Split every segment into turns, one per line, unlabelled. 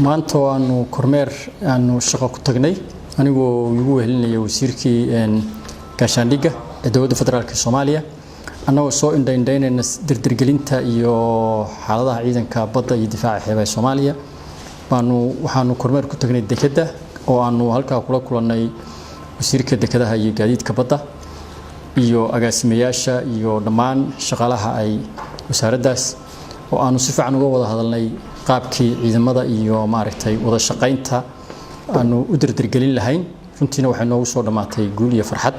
Maanta oo aanu kormeer aanu shaqo ku tagnay, anigoo igu wehelinaya wasiirkii gaashaandhigga ee dowladda federaalka Soomaaliya, annagoo soo indhaindhaynayna dardargelinta iyo xaaladaha ciidanka badda iyo difaaca xeebaha Soomaaliya, baanu waxaanu kormeer ku tagnay dekedda oo aanu halkaa kula kulannay wasiirka dekedaha iyo gaadiidka badda iyo agaasimayaasha iyo dhammaan shaqaalaha ay wasaaraddaas, oo aanu si fiican uga wada hadalnay qaabkii ciidamada iyo maaragtay wada shaqaynta aanu u dardargelin lahayn. Runtiina waxay noogu soo dhammaatay guul iyo farxad.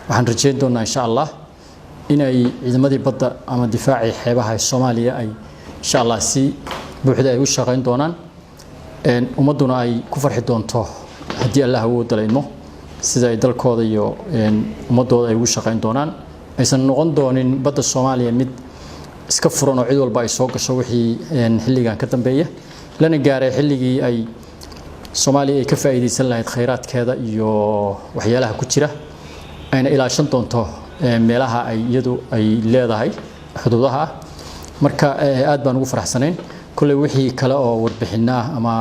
Waxaan rajeyn doonaa, insha Allah, inay ciidamadii badda ama difaacii xeebaha Soomaaliya ay, insha Allah, si buuxda ay u shaqayn doonaan, ummadduna ay ku farxi doonto haddii Allah awoodda la idmo sida ay dalkooda iyo ummadooda ay ugu shaqayn doonaan, aysan noqon doonin badda Soomaaliya mid iska furan oo cid walba ay soo gasho wixii xilligan ka dambeeya, lana gaaray xilligii ay Soomaaliya ay ka faa'iidaysan lahayd khayraadkeeda iyo waxyaalaha ku jira, ayna ilaashan doonto meelaha ay iyadu ay leedahay xuduudaha ah. Marka aad baan ugu faraxsanayn. Kolley wixii kale oo warbixinah ama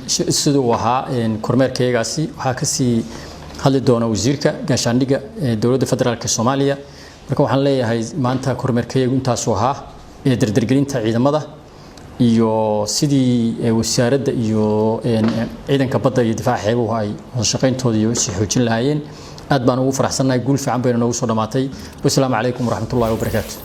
siduu uu ahaa kormeerkayagaasi waxaa kasii hadli doona wasiirka gaashaandhigga ee dowladda federaalka Soomaaliya. Marka waxaan leeyahay, maanta kormeerkayagu intaasuu ahaa ee dardargelinta ciidamada iyo sidii wasaaradda iyo ciidanka badda iyo difaaca xeebuhu ay wada shaqayntooda iyo sii xoojin lahaayeen. Aad baan ugu faraxsannahay, guul fiican bayna noogu soo dhammaatay. Wasalaamu calaykum waraxmatullahi wabarakaatu.